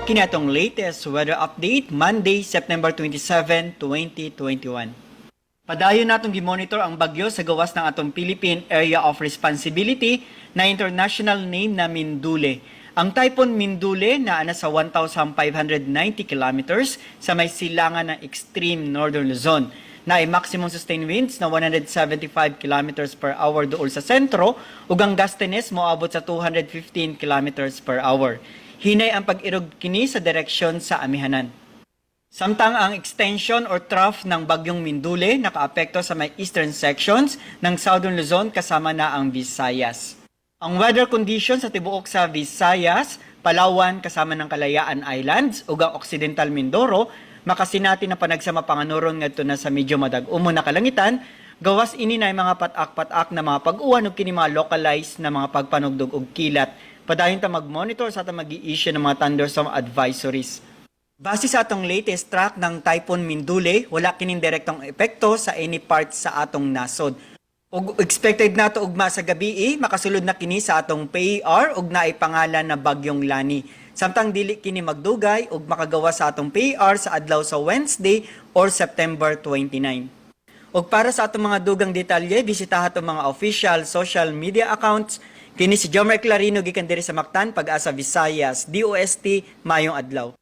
Kini atong latest weather update, Monday, September 27, 2021. Padayon natong gimonitor ang bagyo sa gawas ng atong Philippine Area of Responsibility na international name na Mindule. Ang Typhoon Mindule naa na sa 1,590 kilometers sa may silangan ng extreme northern Luzon na ay maximum sustained winds na 175 kilometers per hour duol sa sentro ug ang gustiness moabot sa 215 kilometers per hour. Hinay ang pag-irog kini sa direksyon sa amihanan. Samtang ang extension or trough ng bagyong Mindule nakaapekto sa may eastern sections ng Southern Luzon kasama na ang Visayas. Ang weather condition sa tibuok sa Visayas, Palawan kasama ng Kalayaan Islands ug ang Occidental Mindoro makasinati na panagsama panganuron ngadto na sa medyo madag-umo na kalangitan, gawas ini na mga patak-patak na mga pag-uwan ug kini mga localized na mga pagpanugdog og kilat. Padayon ta mag-monitor sa atong magi-issue ng mga thunderstorm advisories. Base sa atong latest track ng Typhoon Mindule, wala kining direktong epekto sa any part sa atong nasod. Ug expected nato ugma sa gabi, makasulod na kini sa atong PAR ug naay pangalan na Bagyong Lani. Samtang dili kini magdugay ug makagawa sa atong PAR sa adlaw sa Wednesday or September 29. Ug para sa atong mga dugang detalye, bisitaha atong mga official social media accounts. Kini si Jomer Clarino gikan diri sa Mactan, Pag-asa Visayas, DOST, maayong adlaw.